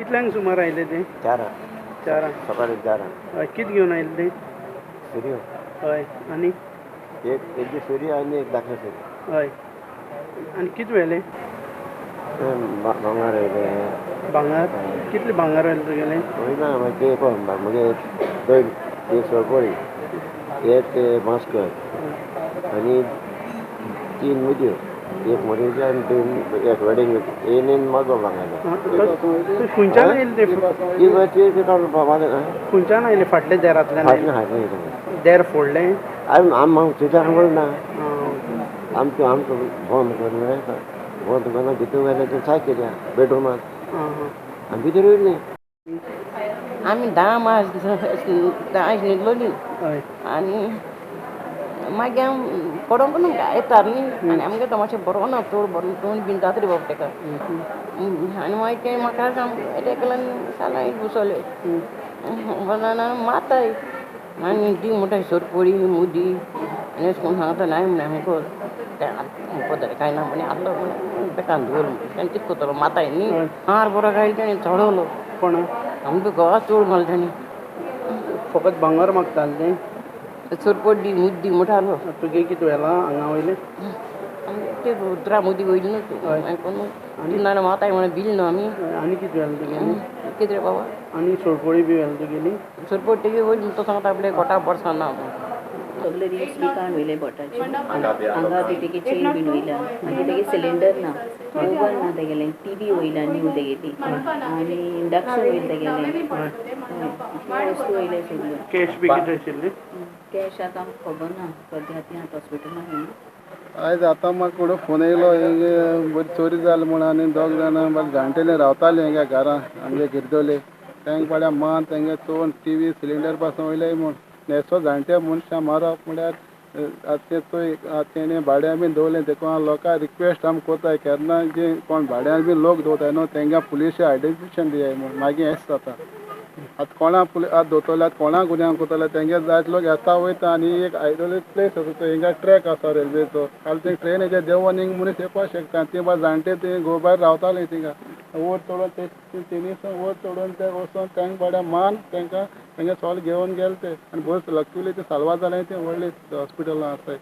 कितल्यांक सुमार आयले ते? चारांक. चारांक. सकाळी 4. हय. कितें घेवन आयले ते? सुरयो. हय. आनी एक सुरी आनी एक धाकली सुरी. हय. आनी कितें व्हेलें? भांगर व्हेलें. भांगर? कितलें भांगर व्हेलें तुगेलें? ना मागीर ते म्हगे दोन एक सोरपोळी, एक मास्कर आनी 3 मुदयो, एक मोरेची आनी 2 एक वेडिंग येन मागो भांगर. खंयच्यान आयले ते? खंयच्यान आयले? फाटले देरांतल्यान? देर फोडलें? आम तुज्या ना आमचो आमचो बंद करून बंद करून भितर व्हेलें तें साय केल्या बेडरुमांत आनी भितर येयलें. आमी 10 मास 10 न्हिदलोली आनी मागीर आम पडोंक ना आयतार न्ही, आनी आमगे तो मातशें बरो ना, चड बरो तोंड बीन जाता रे बाबा तेका. आनी मागीर तें म्हाका एकल्यान सालां बसवले माताय आनी दी म्हणटा सोरपोळी मुदी आनी अशें करून सांगता नाय म्हण आमकां तें कांय ना म्हणे आहलो म्हण बेकान दवरलो म्हण कितें करतलो माताय न्ही. मार बरो घायलो तेणें चडवलो कोण आमकां घोवा चोड मारलो तेणें. फकत भांगर मागतालें तें? सोरपोडी मुद्दी म्हणटालो. तुगे कितें व्हेलां हांगा वयलें? ते रुद्रा मुदी वयली न्हू तूं आनी माताय म्हणून बील न्हू आमी. आनी कितें व्हेलें तुगेलें? कितें रे बाबा? आनी सोरपोळी बी व्हेलें तुगेली? सोरपोळी तेगे वयली तो सांगता आपले गोटा बरसां ना. सगळे रिंग्स बी काण वयले बोटाचे, हांगा बी तेगे चेन बीन वयल्या, मागीर तेगे सिलिंडर ना, ओवन ना तेगेलें, टीवी वयल्या न्यू तेगेली, आनी इंडक्शन वयलें तेगेलें, वस्तू वयले सगळ्यो. कॅश बी कितें आशिल्ली? कॅश आतां आमकां खबर ना, सद्या ती आतां हॉस्पिटलान न्हू. आयज आतां म्हाका कोणो फोन येयलो बरी चोरी जाली म्हूण, आनी 2 जाणां बरे जाणटेले रावताले हिंगा घरां आमगे गिरदोले, तांकां पाड्या मान तेंगे चोवन टीवी सिलिंडर पासून वयले म्हूण. नेसो जाणटे मनशां मारप म्हळ्यार आतां ते चोय तेणें भाड्यान बीन दवरलें, देखून लोकांक रिक्वेस्ट आमी कोताय केन्ना जे कोण भाड्यान बीन लोक दवरताय न्हू तेंकां पुलिशे आयडेंटिफिकेशन दियाय म्हूण, मागीर हेंच जाता. आतां कोणा पुलीस आतां दवरतले, आतां कोणा गुन्यांव करतले तेंगे जायते लोक येता वयता. आनी एक आयडोलेट प्लेस आसा थंय, हिंगा ट्रॅक आसा रेल्वेचो, काल ते ट्रेनीचे देंवन हिंग मनीस येवपाक शकता. ती बा जाणटे ती गोबार रावताली थिंगा वयर चडोन तेणी वयर चडोन ते वचोन तांकां बऱ्या मान तांकां तेंगे सोल घेवन गेले ते, आनी बस लकीली ते साल्वार जालें, ते व्हडले हॉस्पिटलां आसाय.